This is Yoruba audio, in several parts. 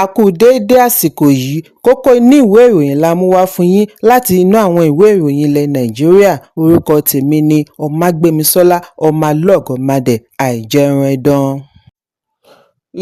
A kú déédé àsìkò yìí. Kókó inú ìwé ìròyìn la mú wá fún yín láti inú àwọn ìwé ìròyìn ilẹ̀ Nàìjíríà. Orúkọ tèmi ni Ọmágbémisọ́lá Ọmọlọ́gọ̀mádé Àìjẹunẹdàn.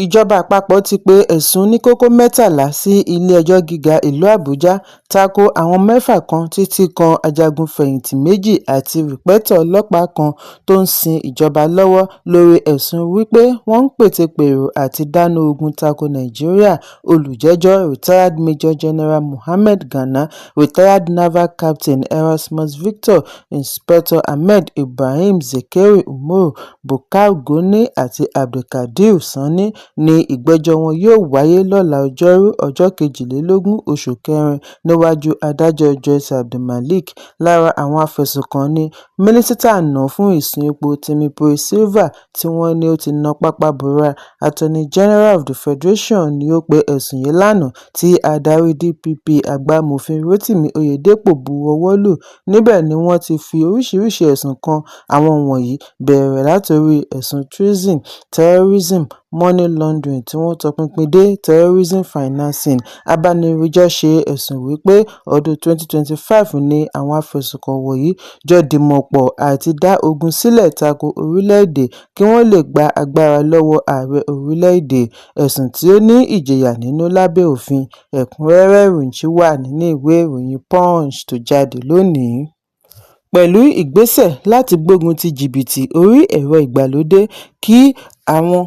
Ìjọba àpapọ̀ ti pe ẹ̀sùn oníkókó 13 sí ilé-ẹjọ́ gíga ìlú Àbújá ta ko àwọn mẹ́fà kan títí kan ajagun-fẹ̀yìntì méjì àti rípẹ́tọ́ ọlọ́pàá kan tó ń sin ìjọba lọ́wọ́ lórí ẹ̀sùn wí pé wọ́n ń pète-pèrò àti dáná ogun ta ko Nàìjíríà. Olùjẹ́jọ́, Retired Major General Mohammed Gana, Retired Naval Captain Erasmus Victor, Inspector Ahmed Ibrahim, Zekeri Umaru, Bukar Goni àti Abdulkadir Sanni ní ìgbẹ́jọ́ wọn yóò wáyé lọ́la ọjọ́rú, ọjọ́ 22 oṣù kẹrin níwájú adájọ́ Joyce Abdulmalik. Lára àwọn afẹ̀sùnkàn ní mínísítà àná fún ìsun epo Timipre Sylva tí wọ́n ní ó ti na pápá bora. Attorney General of the Federation ni ó pe ẹ̀sùn yìí lánàá tí adarí DPP àgbà Amòfin Rotimi Oyedepo buwọ́ lù. Níbẹ̀ ni wọ́n ti fi oríṣiríṣii ẹ̀sùn kan àwọn wọ̀nyí, bẹ̀rẹ̀ látorí ẹ̀sùn treason, terrorism, money laundering tí wọ́n tọpinpin dé terrorism financing. Abánirojọ́ ṣe ẹ̀sùn wí pé ọdún 2025 ni àwọn afẹ̀sùnkàn wọ̀nyí jọ dìmọ̀pọ̀ àti dá ogun sílẹ̀ tako orílẹ̀-èdè kí wọ́n lè gba agbára lọ́wọ́ ààrẹ orílẹ̀-èdè, ẹ̀sùn tí ó ní ìjìyà nínú lábẹ́ òfin. Ẹ̀kúnrẹ́rẹ́ ìròyìn ṣì wà nínú ìwé ìròyìn Punch tó jáde lónìí. Pẹ̀lú ìgbésẹ̀ láti gbógun ti jìbìtì orí ẹ̀rọ ìgbàlódé kí àwọn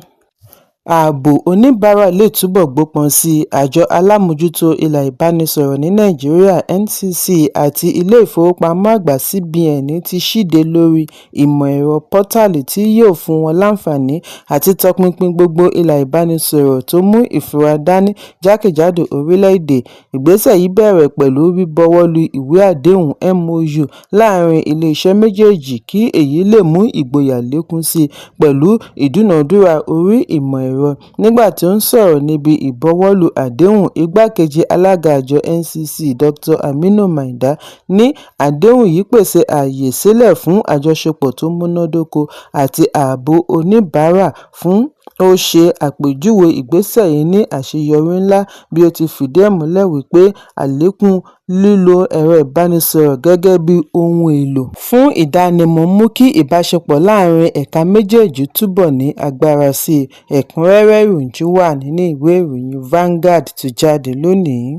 ààbò oníbàárà lè túbọ̀ gbópọn sí i, Àjọ Alámòójútó Ilà Ìbánisọ̀rọ̀ ní Nàìjíríà (NCC) àti Ilé-ìfowópamọ́ Àgbà (CBN) ti ṣíde lórí ìmọ̀-ẹ̀rọ pọ́tàlì tí yóò fún wọn láǹfààní àti tọpinpin gbogbo ilà ìbánisọ̀rọ̀ tó mú ìfura dání jákèjádò orílẹ̀-èdè. Ìgbésẹ̀ yìí bẹ̀rẹ̀ pẹ̀lú bíbuwọ́lu ìwé àdéhùn MoU láàárín ilé-iṣẹ́ méjèèjì kí èyí lè mú ìgboyà lékún sí i pẹ̀lú ìdúnàádúrà orí ìmọ̀-ẹ̀rọ. Nígbà tí ó ń sọ̀rọ̀ níbi ìbuwọ́lù àdéhùn, Igbákejì alága àjọ NCC, Dr. Aminu Maida, ní àdéhùn yìí pèsè ààyè sílẹ̀ fún àjọṣepọ̀ tó múnádóko àti ààbò oníbàárà fún. Ó ṣe àpèjúwe ìgbésẹ̀ yìí ní àṣeyọrí ńlá bí ó ti fìdí ẹ̀ múlẹ̀ wí pé àlékún lílo ẹ̀rọ ìbánisọ̀rọ̀ gẹ́gẹ́ bí ohun èlò fún ìdánimọ̀ mú kí ìbáṣepọ̀ láàárín ẹ̀ka méjèèjì túbọ̀ ní agbára sí i. Ẹ̀kúnrẹ́rẹ́ ìròyìn wà nínú ìwé ìròyìn Vanguard tó jáde lónìí.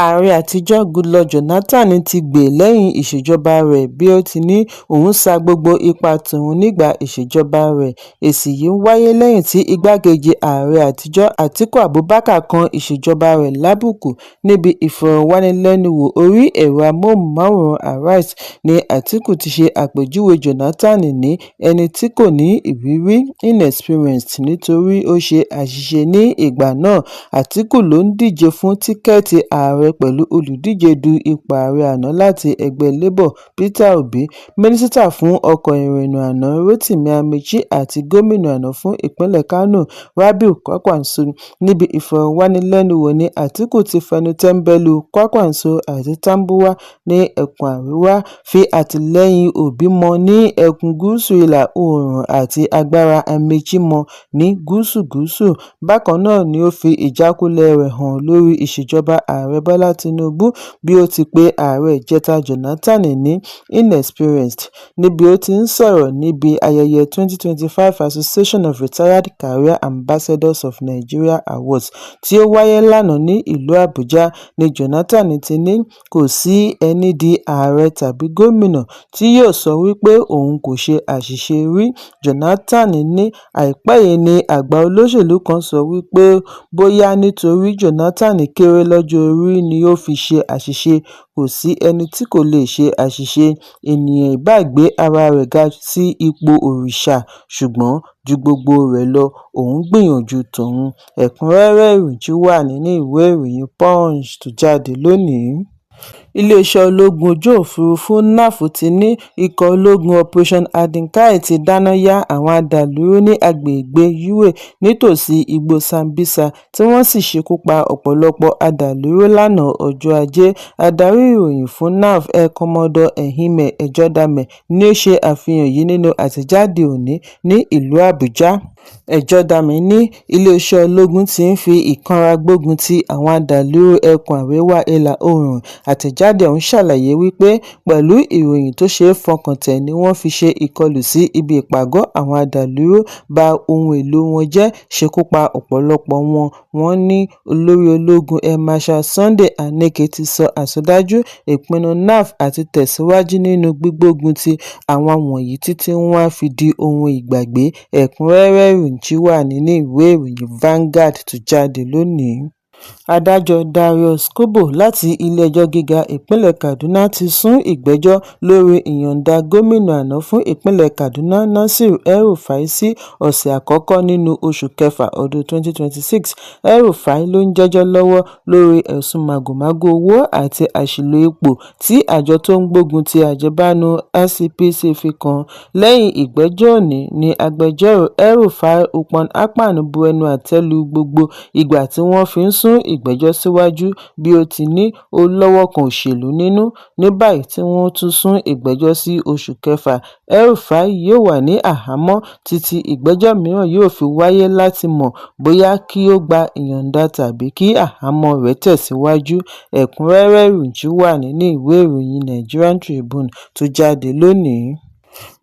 Ààrẹ àtijọ́ Goodluck Jonathan ti gbè lẹ́yìn ìṣèjọba rẹ̀ bí ó ti ní òun sa gbogbo ipá tóun nígbà ìṣèjọba rẹ̀. Èsì yìí wáyé lẹ́yìn tí igbákejì ààrẹ àtijọ́ Atiku Abubakar kan ìṣèjọba rẹ̀ lábùkù. Níbi ìfọ̀rọ̀wánilẹ́nuwò orí ẹ̀rọ amóhùnmáwòrán Arise ní Atiku ti ṣe àpèjúwe Jonathan ní ẹni tí kò ní ìrírí inexperienced nítorí ó ṣe àṣìṣe ní ìgbà náà. Atiku ló ń díje fún tíkẹ́ẹ̀tì ààrẹ pẹ̀lú olùdíje du ipò ààrẹ àná láti ẹgbẹ́ Labour, Peter Obi, mínísítà fún ọkọ̀ ìrìnnà àná Rotimi Amaechi àti gómìnà àná fún ìpínlẹ̀ Kano, Rabiu Kwankwaso. Níbi ìfọ̀rọ̀wánilẹ́nuwò ní Atiku ti fẹnu tẹ́ńbẹ́lú Kwankwaso àti Tambuwal ní ẹkùn àríwá, fi àtìlẹ́yìn Obi mọ ní ẹkùn gúúsù ìlà-oòrùn àti agbára Amaechi mọ ní gúúsù-gúúsù. Bákan náà ni ó fi ìjákulẹ̀ rẹ̀ hàn lórí ìṣèjọba ààrẹ Bọ́lá Tinubu bí ó ti pe ààrẹ ìjẹta Jonathan ní inexperienced. Níbi ó ti ń sọ̀rọ̀ níbi ayẹyẹ 2025 Association of Retired Career Ambassadors of Nigeria Awards tí ó wáyé lánàá ní ìlú Àbújá ní Jonathan ti ní kò sí ẹní di ààrẹ tàbí gómìnà tí yóò sọ wí pé òun kò ṣe àṣìṣe rí. Jonathan ní àìpẹ́ yìí ni àgbà olóṣèlú kan sọ wí pé bóyá nítorí Jonathan kéré lọ́jọ́ orí ni ó fi ṣe àṣìṣe. Kò sí ẹni tí kò lè ṣe àṣìṣe, ènìyàn ìbáà gbé ara rẹ̀ ga sí ipò òrìṣà, ṣùgbọ́n ju gbogbo rẹ̀ lọ, òun gbìyànjú tóun. Ẹ̀kúnrẹ́rẹ́ ìròyìn wà nínú ìwé ìròyìn Punch tó jáde lónìí. Iléeṣẹ́ ológun ojú òfúrufú naf ti ní ikọ̀ ológun Operation Hadin Kai ti dáná ya àwọn adàlúrú ní agbègbè Uwe nítòsí igbó Sambisa tí wọ́n sì ṣekú pa ọ̀pọ̀lọpọ̀ adàlúrú lánàá ọjọ́ ajé. Adarí ìròyìn fún naf, Air Commodore Ehime Ejodame ní ó ṣe àfihàn yìí nínú àtẹ̀jáde òní ní ìlú Àbújá. Ejodame ní iléeṣẹ́ ológun ti ń fi ìkanra gbógun ti àwọn adàlúrú ẹkùn àríwá ìlà-oòrùn. Àtẹ̀jáde ọ̀hún ṣàlàyé wípé pẹ̀lú ìròyìn tó ṣeé fọkàn tẹ̀ ni wọ́n fi ṣe ìkọlù sí ibi ìpàgọ́ àwọn adàlúrú, ba ohun èèlò wọn jẹ́, ṣekú pa ọ̀pọ̀lọpọ̀ wọn. Wọ́n ní olórí ológun Air Marshal Sunday Aneke ti sọ àsọdájú ìpinnu naf àti tẹ̀síwájú nínú gbígbógun ti àwọn wọ̀nyí títí wọ́n á fi di ohun ìgbàgbé. Ẹ̀kúnrẹ́rẹ́ ìròyìn wà nínú ìwé ìròyìn Vanguard tó jáde lónìí. Adájọ́ Darius Kobo láti ilé-ẹjọ́ gíga ìpínlẹ̀ Kaduna ti sún ìgbẹ́jọ́ lórí ìyọ̀ǹda gómìnà àná fún ìpínlẹ̀ Kaduna Nasir El-Rufai sí ọ̀sẹ̀ àkọ́kọ́ nínú oṣù kẹfà ọdún 2026. El-Rufai ló ń jẹ́jọ́ lọ́wọ́ lórí ẹ̀sùn màgòmágó owó àti àṣìlò ipò tí àjọ tó ń gbógun ti àjẹbánu ICPC fi kàn án. Lẹ́yìn ìgbẹ́jọ́ òní ní agbẹjọ́rò El-Rufai, Ukpong Akpan, bu ẹnu àtẹ́ lu gbogbo ìgbà tí wọ́n fi ń sún ìgbẹ́jọ́ síwájú bí ó ti ní ó lọ́wọ́ kan òṣèlú nínú. Ní báyìí tí wọ́n tún sún ìgbẹ́jọ́ sí oṣù kẹfà, El-Rufai yóò wà ní àhámọ́ títí ìgbẹ́jọ́ mìíràn yóò fi wáyé láti mọ̀ bóyá kí ó gba ìyọ̀ǹda tàbí kí àhámọ́ rẹ̀ tẹ̀síwájú. Ẹ̀kúnrẹ́rẹ́ ìròyìn wà nínú ìwé ìròyìn Nigerian Tribune tó jáde lónìí.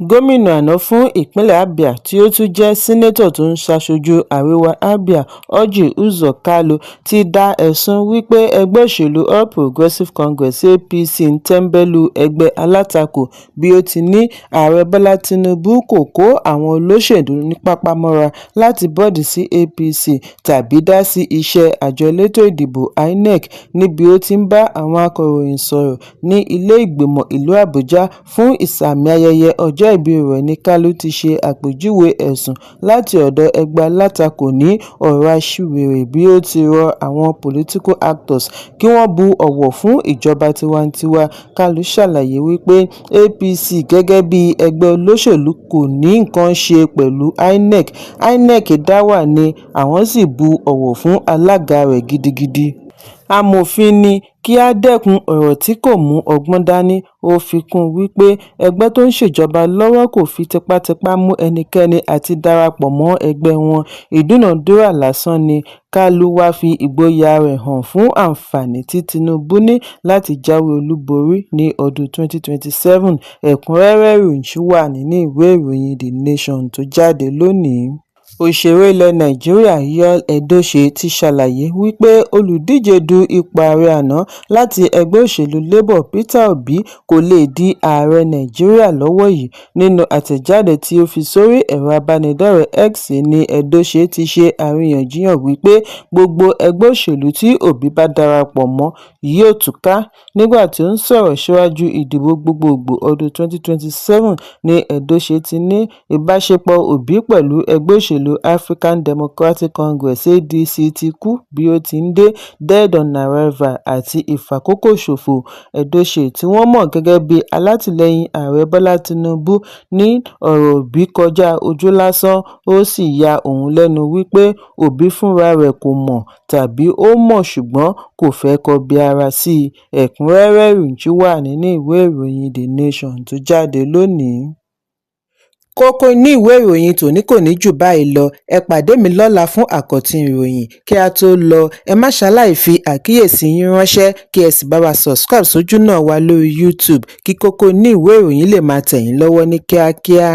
Gómìnà àná fún ìpínlẹ̀ Abia tí ó tún jẹ́ seneto tó ń ṣaṣojú àríwá Abia, Orji Uzor Kalu, ti dá ẹ̀sùn wípé ẹgbẹ́ òṣèlú All Progressives Congress (APC) ń tẹ́ńbẹ́lú ẹgbẹ́ alátakò bí ó ti ní Ààrẹ Bọ́lá Tinubu kò kó àwọn olóṣèlú ní papá mọ́ra láti bọ́ọ̀dì sí APC tàbí dá sí iṣẹ́ àjọ elétò ìdìbò INEC. Níbi ó ti ń bá àwọn akọ̀ròyìn sọ̀rọ̀ ní ilé ìgbìmọ̀ ìlú Àbújá fún ìsààmì ayẹyẹ ọjọ́ ìbí rẹ̀ ní Kalu ti ṣe àpèjúwe ẹ̀sùn láti ọ̀dọ̀ ẹgbẹ́ alátakò ní ọ̀rọ̀ aṣiwèrè bí ó ti rọ àwọn political actors kí wọ́n bu ọ̀wọ̀ fún ìjọba tiwantiwa. Kalu ṣàlàyé wípé APC gẹ́gẹ́ bí ẹgbẹ́ olóṣèlú kò ní nǹkan ṣe pẹ̀lú INEC, INEC dá wà ní àwọn sì bu ọ̀wọ̀ fún alága rẹ̀ gidigidi. Amòfin ní kí á dẹ́kun ọ̀rọ̀ tí kò mú ọgbọ́n dání. Ó fi kún un wípé ẹgbẹ́ tó ń ṣèjọba lọ́wọ́ kò fi tipátipá mú ẹnikẹ́ni àti darapọ̀ mọ́ ẹgbẹ́ wọn, ìdúnàádúrà lásán ni. Kalu wàá fi ìgboyà rẹ̀ hàn fún àǹfààní tí Tinubu ní láti jáwé olúborí ní ọdún 2027. Ẹ̀kúnrẹ́rẹ́ ìròyìn wà nínú ìwé ìròyìn The Nation tó jáde lónìí. Òṣèré ilẹ̀ Nàìjíríà Yul Edochie ti ṣàlàyé wípé olùdíje du ipò ààrẹ àná láti ẹgbẹ́ òṣèlú Labour Peter Obi kò lè di ààrẹ Nàìjíríà lọ́wọ́ yìí. Nínú àtẹ̀jáde tí ó fi sórí ẹ̀rọ ìbánidọ́rẹ̀ẹ́ X ní Edochie ti ṣe àríyànjiyàn wípé gbogbo ẹgbẹ́ òṣèlú tí Obi bá darapọ̀ mọ́ yóò túká. Nígbà tí ó ń sọ̀rọ̀ síwájú ìdìbò gbogbogbò ọdún 2027 ní Edochie ti ní ìbáṣepọ̀ Obi pẹ̀lú ẹgbẹ́ òṣèlú African Democratic Congress (ADC) ti kú bí ó ti ń dé, dead on arrival àti ìfàkókòṣòfò. Edochie, tí wọ́n mọ̀ gẹ́gẹ́ bí alátìlẹyìn Ààrẹ Bọ́lá Tinubu, ní ọ̀rọ̀ Obi kọjá ojú lásán, ó sì ya òun lẹ́nu wípé Obi fúnra rẹ̀ kò mọ̀ tàbí ó mọ̀ ṣùgbọ́n kò fẹ́ kọbi ara sí i. Ẹ̀kúnrẹ́rẹ́ ìròyìn wà nínú ìwé ìròyìn The Nation tó jáde lónìí. Kókó inú ìwé ìròyìn tòní kò ní jù báyìí lọ. Ẹ pàdé mi lọ́la fún àkọ́tún ìròyìn. Kí a tó lọ, ẹ má ṣaláì fi àkíyèsí yín ránṣẹ́ kí ẹ sì bá wa subscribe sójúnà wa lórí YouTube kí kókó inú ìwé ìròyìn lè máa tẹ̀ yín lọ́wọ́ ní kíákíá.